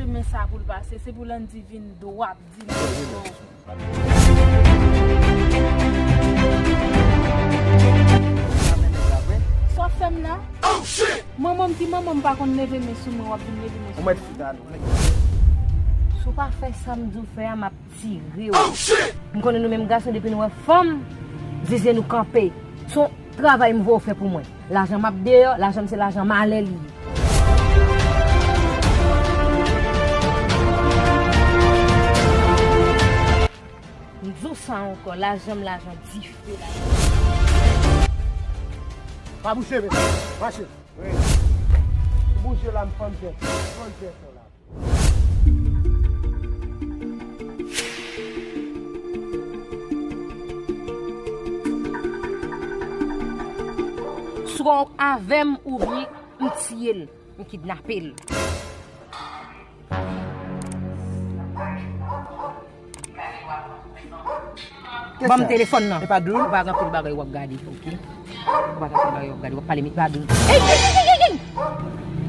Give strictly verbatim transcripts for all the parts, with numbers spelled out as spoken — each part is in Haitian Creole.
Men sa pou l pase, se pou Landy vin dwat di m. Sa w ap fè m la? Manman m ki manman m pa konn leve men sou mwen, w ap vin leve men sou mwen. Si w pa fè sa m di w fè a, m ap tire w. M konnen nou menm gason, depi nou wè fanm, zizye nou kanpe. Se yon travay m voye w fè pou mwen. Lajan m ap deyò, lajan m se lajan malè li ye. M di w sa ankò, lajan m lajan dife la. Pa bouche, mesye. Mache. Bouche la, m fann tèt. Fann tèt la. Swa w avè m oubyen m tiye l, m kidnape l. Ban m telefòn nan. Ou pa gen anpil bagay w ap gade, oke? Ou pa gen anpil bagay w ap gade, w ap pale, men pa gen. Ey, ey, ey, ey, ey!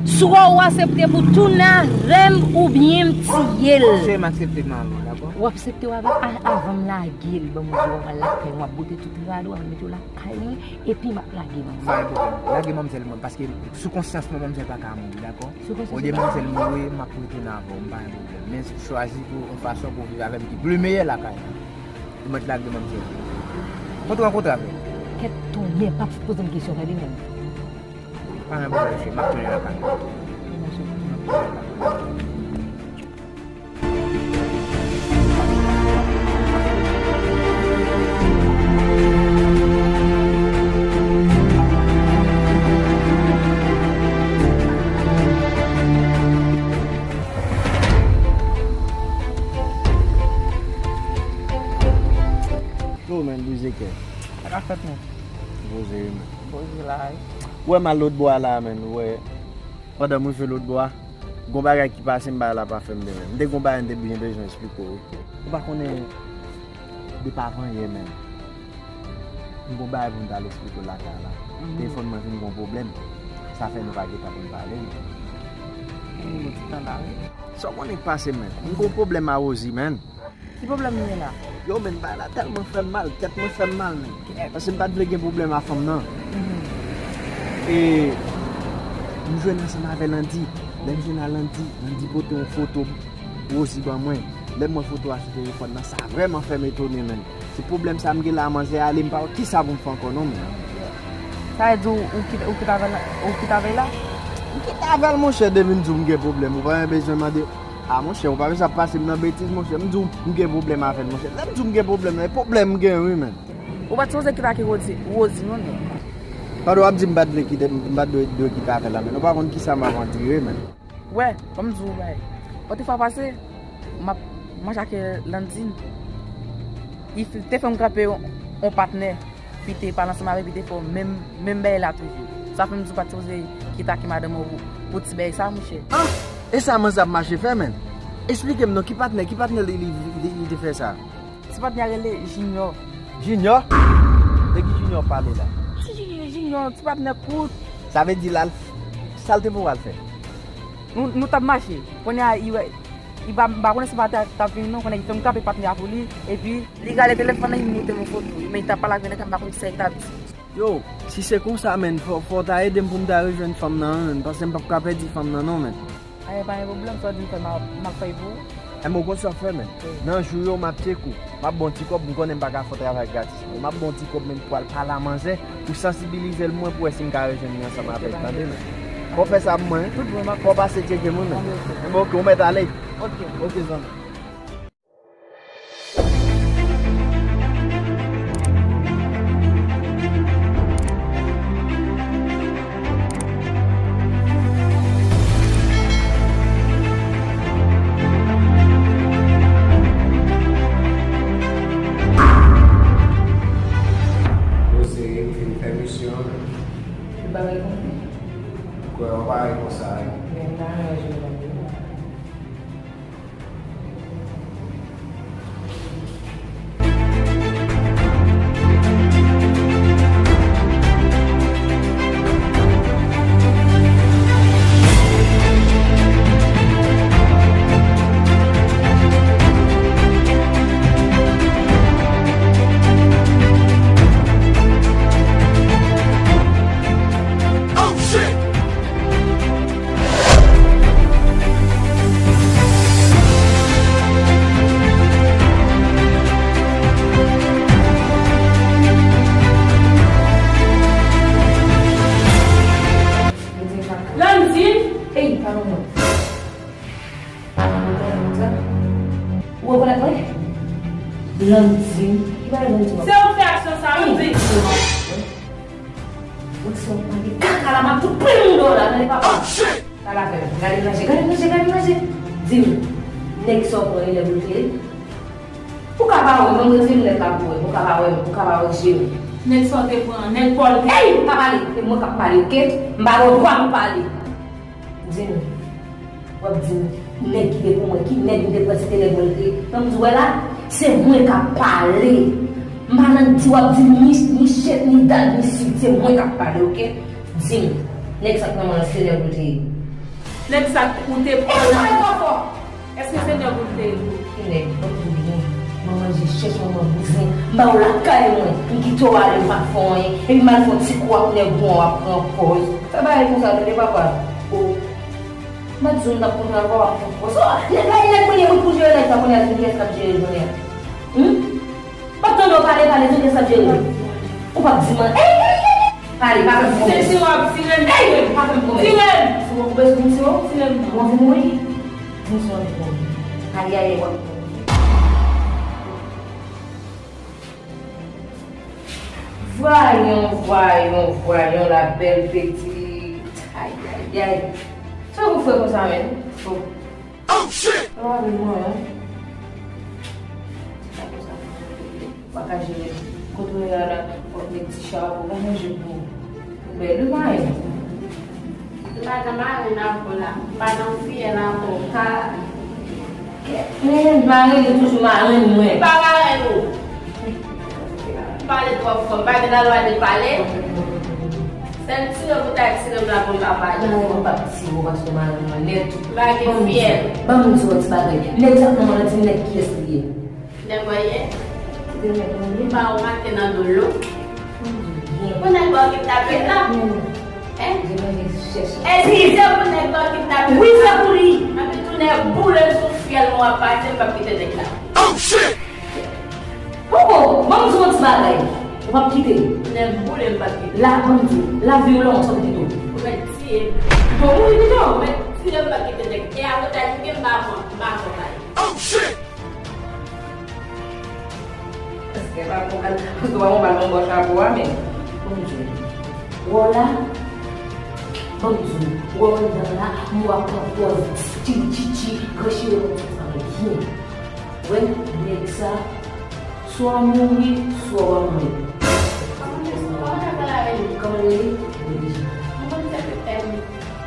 Swa w aksepte pou tounen avè m oubyen m tiye l. Se m aksepte m avè w, dakò? W aksepte w avè l a-, avan m lage l. Ban m di w, w ap al lakay mwen, w ap bote tout rad ou, w ap mete w lakay mwen, epi m ap lage manzè. Pa gen pwoblèm. Lage manzè mwen, paske sou konsyans mwen, manzè pa ka mouri, dakò? Olye manzè mouri, m ap retounen avè w, m pa gen pwoblèm. Men chwazi pou yon fason pou w viv avè m ki pli meyè lakay la. Ou mèt lage manzè. Kontre an kontre avè l. Kèt tounen, pa poze m kesyon, tande menm. Pa gen pwoblèm, cheri, m ap tounen lakay. Yo, men, brize kè. Sa ka fèt, men. Poze, men. Poze la, wi. Ou wè m al lòt bò a la, men, ou wè. Pandan m rive lòt bò a, gon bagay ki pase m, bagay la pa fè m byen menm. M te gon bagay m te byen bezwen eksplike w, wi. Ou pa konnen depi avan yè menm. M gon bagay pou m t al eksplike w lakay la. Telefòn mwen vin gon pwoblèm. Sa fè nou pa gentan konn pale, men. Yon ti tan la, wi. Sa w konnen k pase, men? M gon pwoblèm a Rosie, men. Ki pwoblèm nou gen la? Yo, men, bagay la tèlman fè m mal, tèt mwen fè m mal, men. Paske m pa t vle gen pwoblèm a fanm nan. E m jwenn ansanm avè Landy. Lè m jwenn a Landy, Landy pote yon foto Rosie ban mwen. Lè m wè foto a sou telefòn nan, sa vrèman fè m etone, men. Se pwoblèm sa m gen la, manzè ale, m pa wè kisa pou m fè ankò, non, men. Sa vle di ou, ou kite, ou kite avè l, ou kite avè l la? M kite avè l, monchè, depi m di w m gen pwoblèm, ou pa bezwen mande. A, monchè, ou pa bezwen ap pase m nan betiz, monchè. M di w m gen pwoblèm avè l, monchè. Lè m di w m gen pwoblèm la, e pwoblèm m gen, wi, men. Ou pa t sipoze kite ak Rosie, Rosie, non, non. Pandan w ap di m pa t vle kite, m pa t dwe, dwe kite avè l la, men. Ou pa konn kisa m ap andire, men. Wè, ban m di w bagay. Yon ti fwa pase, m ap manje ak Landine. Li f-, te fè m kanpe yon, yon patnè. Pi te pale ansanm avè l, pi te fè w menm, menm bagay la toujou. Sa fè m di w pa t sipoze kite ak madanm ou pou, pou ti bagay sa, monchè. Ah! E sa manzè ap mache fè, menm? Esplike m non, ki patnè, ki patnè li, li, li, li te fè sa? Ti patnè a rele Junior. Junior? De ki Junior w pale la? Ti Junior, Junior, ti patnè kout. Sa vle di l al, sa l te pou al fè? Nou, nou t ap mache. Kounye a, li wè, li pa, m pa konnen si patnè a t ap vini non, kounye a li fè m kanpe patnè a pou li, epi li gade telefòn nan, li montre m yon foto. Men li t ap pale ak yon nèg, m pa konn kisa li t ap di. Yo, si se konsa, menm, fò, fò w ta ede m pou m ta rejwenn fanm nan, menm, paske m p ap ka pèdi fanm nan, non, menm. Ayen, pa gen pwoblèm, sa w di m fè, m a, m ap fè l pou ou. Enben, w konn sa w ap fè, menm. Wi. Nan jou yo, m ap tcheke w. M ap ba w ti kòb, m konnen m pa ka fè yon travay gratis. M ap ba w ti kòb, menm, pou al pale a manzè, pou sansibilize l mwen, pou wè si m ka rejwenn li ansanm avè l, tande, menm. Fò w fè sa pou mwen, wi. Tout bon, m ap fè sa. Fò w pase tcheke m, wi, menm. Enben, oke, w mèt ale. Oke. Oke, zanmi. Poze, m fin fè misyon an. Ou pa reponn. Ou kwè w pa reponn sa, wi. Men m pa renmen jwe nan yo. Ey, pa non, non. Ou rekonèt mwen? Blandy. Ki bagay Blandy? Se ou fè aksyon sa, wi, di. Ou se yon pale kaka la, m ap fout plen moun dèyè w la, tande papa. Pale avè m. Gade manje, gade manje, gade manje. Di m, nèg sa w pran, e nèg ou te ye? Ou ka pa wè m, ban m retire linèt la pou wè m. Ou ka pa wè m, ou ka pa wè je m. Nèg sa w te pran, nèg pa w te. Ey, pa pale, se mwen k ap pale, oke? M ba w dwa pou pale. Di m, w ap di m, nèg ki te pou mwen, ki nèg m te pran, se te nèg mwen l te ye. Ban m di w, wè la, se mwen k ap pale. M pa nan di w ap di m ni, ni chèt, ni dad, ni sid, se mwen k ap pale, oke? Di m, nèg sa k nan men w, se nèg ou te ye? Nèg sa ou te pran la. Ey, pale twò fò! Èske se nèg ou te ye? Ki nèg? Ban m di w byen. Manman je chèch, manman bouzen. M ba w lakay mwen. M kite w ale, m pa fè w anyen. Epi m al fè yon ti kou ak nèg ou an, w ap pran pòz. Fè bagay konsa, tande papa. O. M pa t di w m t ap kontan avè w, w ap pran pòz. O, nèg la, e nèg mwen ye, mwen pou jere nèg sa, kounye a, se kiyès k ap jere l kounye a? Hum? M ap tande w pale, pale, se kiyès k ap jere l? Ou p ap di mwen, ey, ey, ey, ey! Pale, pa fè m pwomès. Se si w ap tire m. Ey, pa fè m pwomès. Tire m. Si w koupe sou m, si w, tire m. W anvi mouri? Di m si w anvi mouri. Ayayay, w ap mouri. Vwayon, vwayon, vwayon, la belle petite. Ayayay. Sa w fè konsa, menm? Oh, shit! Sa pa vin mwen, non. Sa konsa. Ou pa ka jere. Kote w ye a la, w ap met ti chapo, pa manje pou ou. Ou bèl wi, marenn. M pa nan marenn avè w la. M pa nan fiyèl avè w. Ka. Men, marenn ou toujou marenn mwen. M pa marenn ou. M pale twòp fò. M pa gen lalwa de pale. Sèl tire pou ta tire m la pou m pa pale. Marenn ou p ap tire w paske w marenn mwen nèt. M pa gen fiyèl. Ban m di w yon ti bagay. Nèg sa k nan mwen nan di m nèg kiyès li ye. Nèg mwen ye? Kite nèg mwen ye. M pa remake nan do l non. Pou nèg ba w kidnape la. Hein? Eskize pou nèg ba w kidnape la. Wi, se pou li. Anpi tou nèg boule m sou fyèl mwen w ap pase, m p ap kite nèg la. Oh shit! Poko, ban m di w yon ti bagay. Ou p ap kite. Nèg boule m p ap kite. La, ban m di w, lavi w lòt sa pito. Ou mèt tiye m. Bon, mouri pito. Ou mèt tiye m p ap kite nèg. E avantaj m gen m pa pran, m pa pran bal. Oh shit! Èske pa konprann? Paske w pa konprann nan bò chapo a, men. Ban m di w. Wè w la, ban m di w. Wè w anndan la, m wè w ap pran pòz, stil tchitchi, gran chire konsa, sa byen. Wè, nèg sa, swa w mouri, swa w a mwen. Kòman w ap pale avè li? Kòman l rele? Releje. Mwen konn se P M.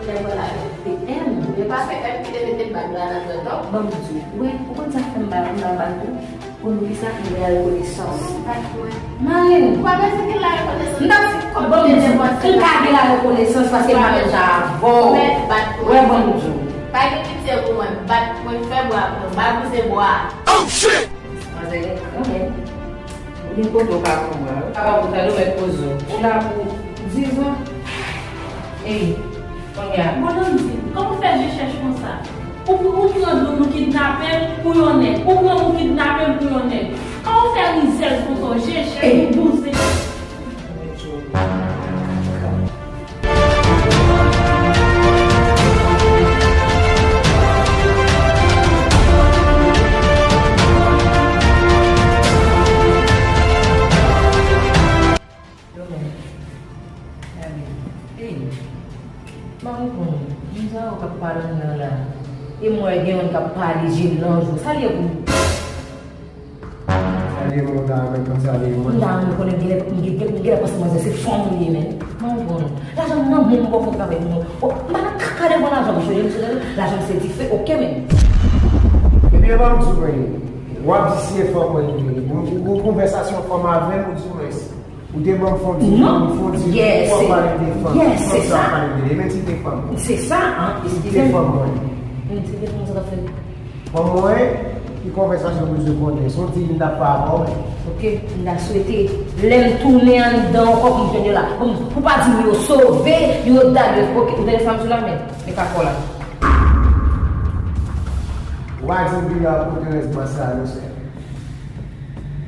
Lè mwen la yo. P M? E pa P M ki te mete bag la nan tèt ou? Ban m di w. Wi, ou konn sa k fè m ba, m ba bag ou? Pou nou ki sa, m gen larekonesans. Bat mwen. Marenn. Ou pa bezwen gen larekonesans. M t ap, ban m di w, m ka gen larekonesans paske m pa menm jan avè w. Ou mèt bat mwen. Wè, ban m di w. Pa gen pitye pou mwen. Bat mwen, fè bwa pou mwen. Ba bouzen bwa. Oh shit! Manzè gen kanmenm. Ou gen kote w ka pran bwa wi. Papa pou tande w mèt poze w. Ou la pou diz an. Ey, kounye a. Bon, Landy, kòman w fè je chèch konsa? Ou, ou pran doud ou kidnape l pou yon nèg. Ou pran moun kidnape l pou yon nèg. Kòman w fè rizèz konsa? Je chèch, ou bouzen. Yo menm. Gade. Ey. M pa konprann. Moun sa yo k ap pale anndan la. E m wè gen youn k ap pale je l nan jou. Sa l ye pou ou? Sa l ye pou mwen ta renmen konn sa l ye mwen. M ta renmen konnen, m genlè, m gen, m genlè panse manzè se fanm li ye, men. M pa konprann. Lajan m nan men m, m pa fè travay pou mwen. O, m pa nan kaka devan lajan, mesye, mesye, lajan m se dife, oke, men. Ebyen, ban m di w, men, w ap di si e fanm mwen li ye. Ou, ou, ou konvèsasyon fanm avè m, ou di mwen si. Ou te ban m fon di, non, fon di, yes, w ap pale de fanm. Yes, se sa. Fanm sa w ap pale de li, e menm si te fanm. Se sa, an, eskize m. Ki te fanm mwen. Menm si te fanm sa t ap fè. Bon, mwen, ki konvèsasyon m bezwen konnen? Se yon ti vin t ap fè avè w, men. Oke, m ta swete, lè m tounen anndan ankò pou m jwenn yo la. Bon, pou pa di m yo sove, yo dal yo, oke, ou tande sa m sou la, men, men kakò la. Ou pa di m ki la pou te rès bòs sa, non, sè.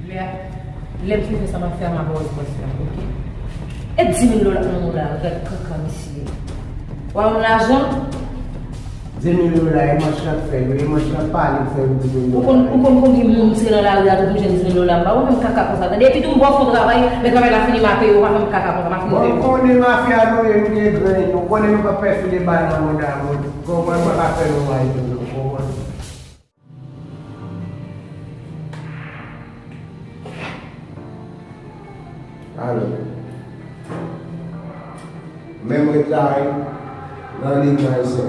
Lè, lè m fin fè sa m ap fè a, m ap ba w rèspons la, oke? E di mil dola nan men w la, gad kaka misye. W a yon lajan? Di mil dola, e manch la k fè l wi, e manch la pale k fè l di mil dola. Ou konn, ou konn konbyen moun m sere nan lari a tou pou m jwenn di mil dola? M pa wè menm kaka konsa. Tande, epi tou m ba w fon travay, lè travay la fini, m a peye w, pa fè m kaka konsa, m a fini peye w. Bon, ou konnen mafya nou ye, nou gen grenn, ou konnen nou p ap pèfile bal nan mouda moun. Konprann, mwen pa fè nou wayou non, konprann. Alo. Menm ret la wi. Nan liy nan ese.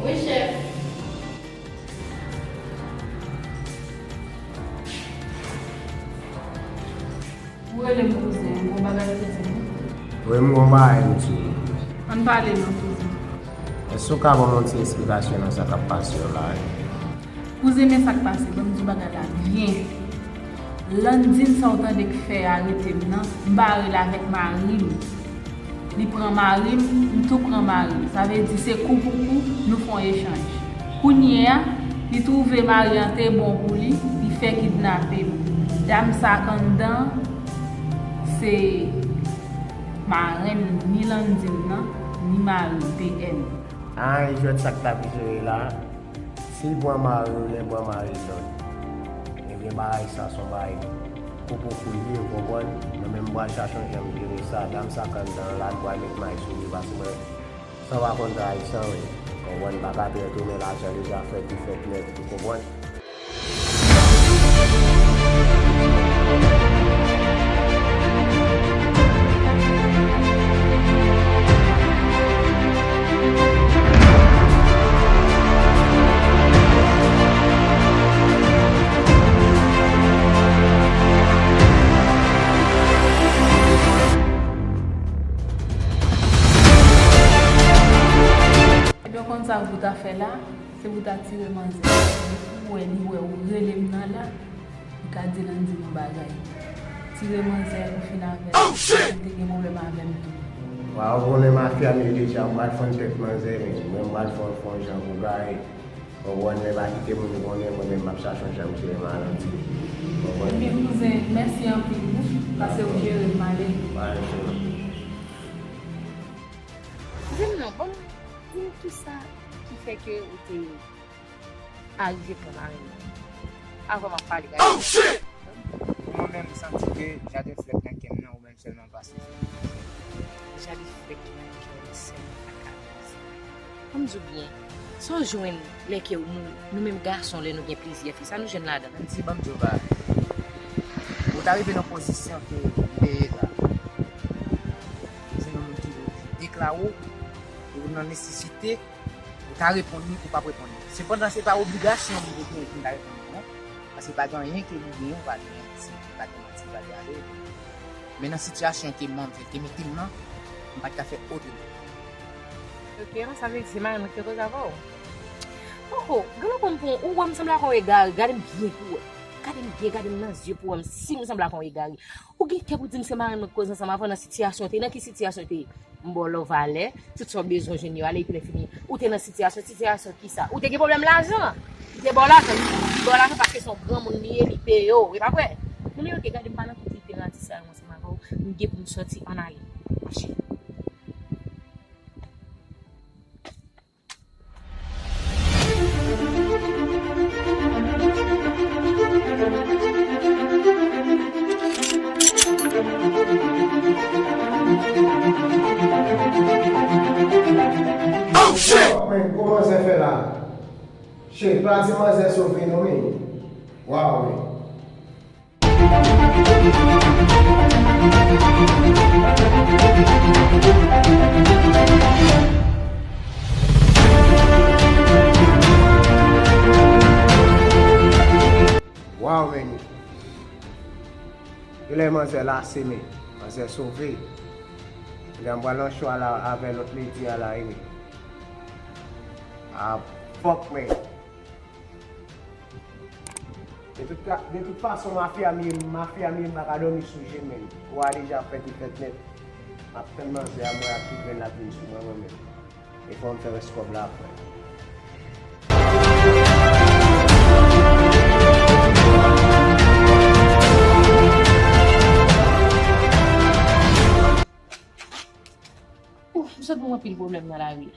Wi, chèf. Ou rele m kouzen, ou gon bagay pou di m? Wi, m gon bagay pou di w. Ann pale non, kouzen. Èske w ka ban m yon ti esplikasyon nan sa k ap pase yo la? Kouzen, men sa k pase, ban m di w bagay la byen. Landin sa w tande k fè arete m nan, m pa rele avèk mari m. Li pran mari m, m tou pran mari l. Sa vle di se kou pou kou, nou fè yon echanj. Kounye a, li twouve mari an te bon pou li, li fè kidnape m. Dam sa k anndan, se marenn ni Landin nan, ni mari m, P M. Ay, jwèt sa k t ap jwe la. Si l pran mari w, li pran mari lòt. Ebyen, bagay sa se yon bagay kou pou kou l ye, ou konprann? Mwen menm, m pral chache yon jan m jere sa. Dam sa k anndan an la, m pral met may sou li, paske mwen, san pa konn trayisan, wi. Konprann, m pa ka trete w, men lajan deja fèt, li fèt nèt, ou konprann? Ebyen, w konn sa pou w ta fè la? Se pou w ta tire manzè. Depi w wè li wè ou rele m nan la, li ka di Landin yon bagay. Tire manzè pou fin avè l. Oh, shit! Li te gen pwoblèm avè m tou. Waw, ou konnen mafya m ye deja, m pral fann tèt manzè, men mwen m pral fè yon, fè yon jan pou gaye. Konprann, men pa kite moun konnen, mwen menm m ap chache yon jan m tire malanti. Konprann? Ebyen, kouzen, mèsi anpil wi, pase w jere m ale. Kouzen m nan, ban m di m kisa ki fè ke ou te arive pran mari m nan. Avan m ap pale, gade. Oh, shit! Pou mwen menm, m santi ke jaden flèt nan kè m nan, ou menm sèlman pase. Jaden flèt nan kè m sèlman pa ka pase. Ban m di w byen, sa w jwenn lè ke nou, nou menm gason, lè nou gen plizyè fi, sa nou jwenn ladan? Menm si, ban m di w bagay. Ou ta rive nan pozisyon ke m te ye la. Ou jwenn yon moun ki deklare w, ou nan nesesite, ou ta reponn li, ou p ap reponn li. Sepandan, se pa obligasyon m te genyen pou m ta reponn li, non. Paske pa gen anyen ke li genyen, ou pa genyen, si li pa gen manti, li pa gen ale. Men nan sitiyasyon ke manzè te mete m nan, m pa t ka fè otreman. Ok, non, sa vle di se mari mwen ki te koze avè w? Oh, oh, gade kòm pou ou wè m sanble ak yon egare, gade m byen pou w wè. Gade m byen, gade m nan zye pou w wè m, si m sanble ak yon egare. Ou gen kè pou di m se mari mwen ki koze ansanm avè w nan sitiyasyon te ye. Nan ki sitiyasyon te ye? M ba w lè w valè, tout sa w bezwen jwenn yo ale, epi lè fini, ou te nan sitiyasyon, sitiyasyon kisa? Ou te gen pwoblèm lajan. Li te ba w lajan, li, li ba w lajan paske se yon granmoun li ye, li peye w, e pa vre? Non, men ok, gade m pa nan tout literati sa yo ansanm avè w, m gen pou m sòti, ann ale. Mache. Oh, shit! Men, kòman sa fè la? Shit, pa di manzè sove non, men. Waw, men. Waw, men. Genlè manzè lase, men. Manzè sove. Genlè m pral nan cho a la avè lòt medya la, wi. Ah, fòk, men. De tout ka, de tout fason, mafya m ye, mafya m ye, m pa ka dòmi sou je m, men. Kou a deja fèt, li fèt nèt. M ap tann manzè a, m wè ak ki grenn l ap vin sou mwen, mwen menm. E fò m fè rès kòb la, frè. Ouf, m sot pou anpil pwoblèm nan lari a.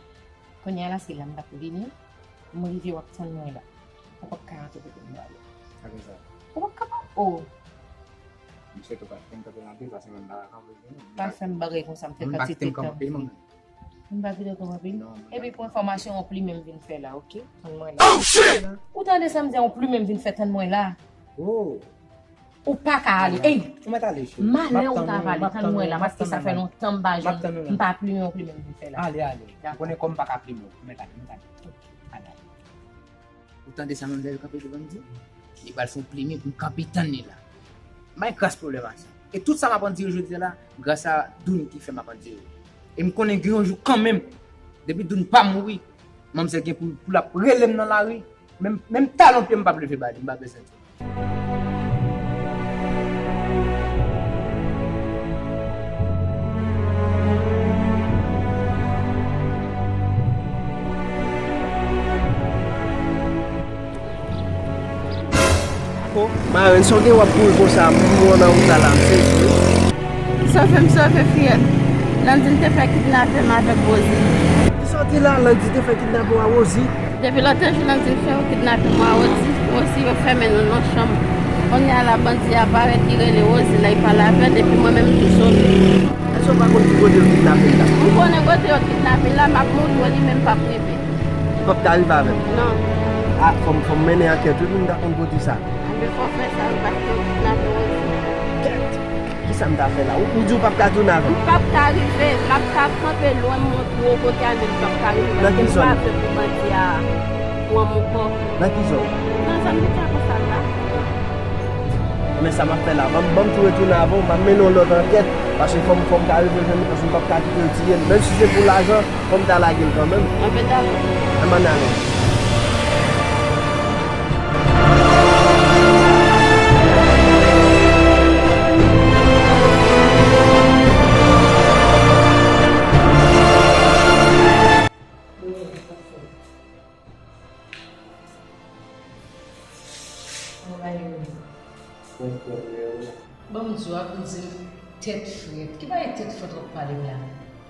Kounye a la, se la m t ap vini. M rive, w ap tann mwen la. Ou p ap ka rantre kote m prale. Sa konsa. Ou p ap kapab, o. M swete w pa t fè m kanpe nan pye, paske mwen m pa ka kanpe vini. Pa fè m bagay konsa, m fè kantite tan. M pa kite m kanpe anpil, mwen menm. M pa kite w kanpe anpil. Non, mwen pa. Epi pou enfòmasyon, yon plimen m vin fè la, oke? Tann mwen la. Ou tande sa m di a, yon plimen m vin fè, tann mwen la. Oh. Ou pa ka ale. Ey! Ou mèt ale, cheri. Malè ou ta pale, tann mwen la, paske sa fè lontan m pa jwenn, m pa plimen yon plimen m vin fè la. Ale, ale. Ou konnen kòm m pa ka plimen w, ou mèt ale, mèt ale. Ale, ale. Ou tande sa manmzèl yo kanpe devan m di? Li pral fè yon plimen pou m kanpe tann li la. M bay kras pwoblèm ak sa. E tout sa m ap andire jodi a la, gras a Doun ki fè m ap andire. E m konnen gen yon jou kanmenm, depi Doun pa mouri, manmzèl gen pou, pou l ap rele m nan lari. Menm, menm talon pye m p ap leve ba li, m pa bezwen di. Ko, Marèn, sa w gen w ap kouri konsa, m wè w nan wout la la, m sezi wi. Sove m, sove fiyèt. Landine te fè kidnape m avèk Rosie. Kisa w di la? Landine te fè kidnape w a Rosie? Depi lòt jou Landine fè yo kidnape m a Rosie, Rosie yo fèmen nou nan chanm. Kounye a la bandi a parèt, li rele Rosie la, li pale avè l, epi mwen menm m tou sove. Èske w pa konn ki kote yo kidnape l la? M konnen kote yo kidnape l la, m ap montre w li, men m p ap rive. Ou p ap ka rive avè m? Non. A, fò m, fò m mennen ankèt wi pou m ta konn kote sa. Anben fò w fè sa wi, paske yo kidnape Rosie. Kèt! Kisa m ta fè la? Ou, ou di w p ap ka tounen avè m? M p ap ka rive. M ap ka kanpe lwen, m montre w kote a, men m p ap ka rive paske m pa vle pou bandi a pran m ankò. Nan ki zòn? Nan zòn Bidja Konsa la. Men sa m ap fè la, ban m, ban m tou retounen avè w, m ap mennen w lòt ankèt, paske fò m, fò m ka rive jwenn li, paske m p ap ka kite yo tiye m. Menm si se pou lajan, fò m ta lage l kanmenm. Anben dakò. Ann, ann ale. Bon, m di w ap di m tèt frèt. Ki bagay tèt frèt w ap pale m la?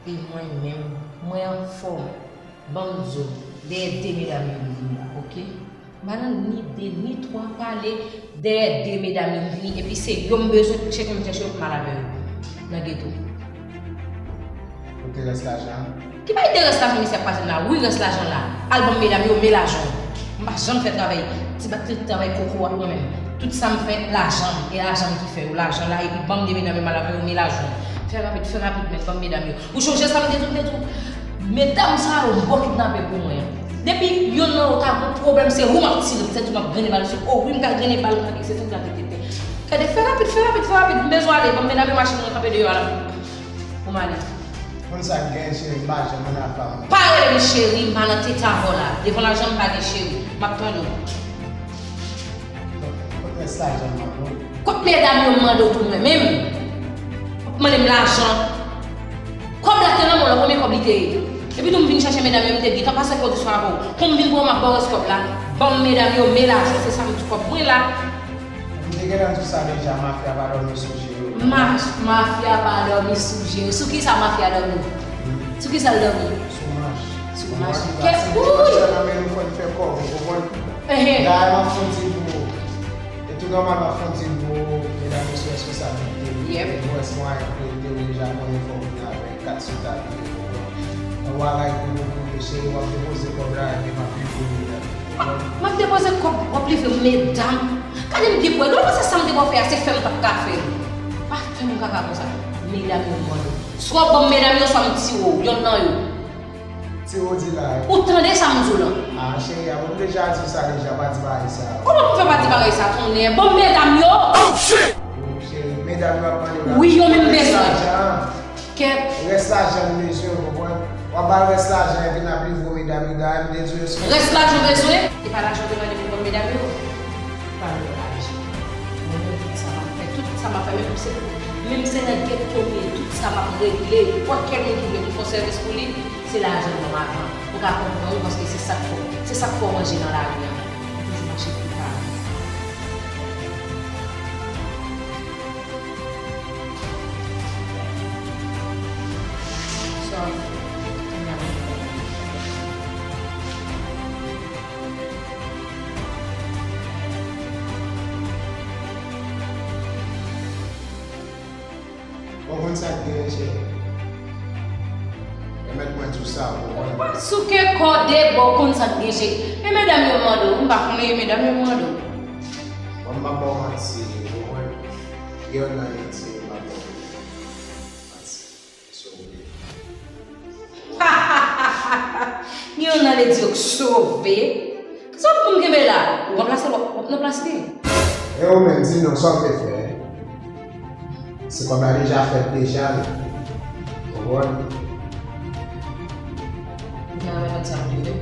E mwen menm, mwen anfòm. Ban m di w, dèyè de medam yo m vini la, oke? M pa nan ni de, ni twa pale, dèyè de medam yo m vini, epi se yo m bezwen, chèche m chèche yo pou m al avè yo nan geto. Kote rès lajan an? Ki bay de rès lajan misye ap pase m la? Wi, rès lajan la. Al ban m medam yo, men lajan w. M pa janm fè travay, ti bat, ti travay koko ak mwen menm. Tout sa m fè, lajan m. E lajan m ki fè yo. Lajan la, epi ban m de medam yo, m al avè yo, men lajan w. Fè rapid, fè rapid, men ban m medam yo. Ou chonje sa m te di w, m te di w? Medam sa yo, m bò kidnapè pou mwen. Depi yonn nan yo ta gon pwoblèm, se ou m ap tire, m te di w m ap grennen bal sou. O wi, m ka grennen bal, m ka fikse, se m ka tete. Gade, fè rapid, fè rapid, fè rapid. M bezwen ale, ban m medam yo, machin mwen kanpe deyò a la. Pou m ale. Konn sa k genyen, cheri, m pa janm ann afè a mwen. Pa rele m cheri, m pa nan tete avè w la. Devan lajan m pa gen cheri. M ap tande w. Kot rès lajan m mande w? Kot medam yo m mande w tou mwen menm? W ap mande m lajan. Kòb la te nan men w la, konbyen kòb li te ye? Epi tou m vin chèche medam yo, m te gentan pase kòb sou avè w. Pou m vin pran w, m ap ba w rès kòb la. Ban m medam yo, men lajan, se sa m di kòb mwen la. M te gentan di w sa deja, mafya pa dòmi sou je yo. Ma-, mafya pa dòmi sou je yo. Sou kisa mafya dòmi? Sou kisa l dòmi? Sou manch. Sou manch. Kèt bouy! Nan men nou konn fè kòb, ou konprann? Ehe. Dayè, m ap fè yon ti mo. E tou nòmal, m ap fè yon ti mo, medam, mesye, responsabilite. Yep. Nou wè se mwayen pou ede w deja konnen fò w vin avèk kat sou tab li, ou konprann? Yon bagay pou nou, pou nou, cheri, w ap depoze kòb la, epi m ap livre w li la. M ap depoze kòb, w ap livre m, medam. Gade m byen pou wè. Ou panse sa m te pou fè a, se fè m t ap ka fè l. Pa fè m kaka konsa. Medam yo m mande w. Swa w ban m medam yo, swa m tire w. Yonn nan yo. Tire w di la. Ou tande sa m di w lan? A, cheri, a, mwen deja di w sa deja, pa di bagay sa. Kòman pou m fè pa di bagay sa, tonnè? Ban m medam yo! Oh, shit! Cheri, medam yo ap mande w la. Wi, yo menm bezwen. Lajan. Kèt. Rès lajan m bezwen, ou konprann? W ap ba l rès lajan epi n ap livre w medam yo, dayè m te di w yo sou. Rès lajan w bezwen? Se pa lajan w te mande pou m ban m medam yo? Pa mande lajan. Mwen menm tout sa m ap fè, tout sa m ap fè, menm si se, menm si se nan geto m ye, tout sa m ap regle, nenpòt kèl moun ki vle pou m fè yon sèvis pou li, se lajan l ban m avan. Ou ka konprann wi, paske se sa k fè w, se sa k fè w manje nan lari a. Ou toujou mache pou kare. Sa w ap fè? Kounye a mwen. Sa k gen, cheri. Pèmèt mwen di w sa, ou konprann? Souke kòde bò konn sa k gen, cheri. E medam yo mande w, m pa konnen e medam yo mande w. Bon, m pa ba w manti, ou konprann? Gen youn nan yo di m pa ba w manti. Sove. Gen youn nan yo di w sove. Sa w pou m kenbe la? Ou ranplase l, w ap nan plas li. E ou menm, di non, sa w vle fè? Se kòb la deja fèt deja, l. Konprann? Ou gen anmè konn sa pou li.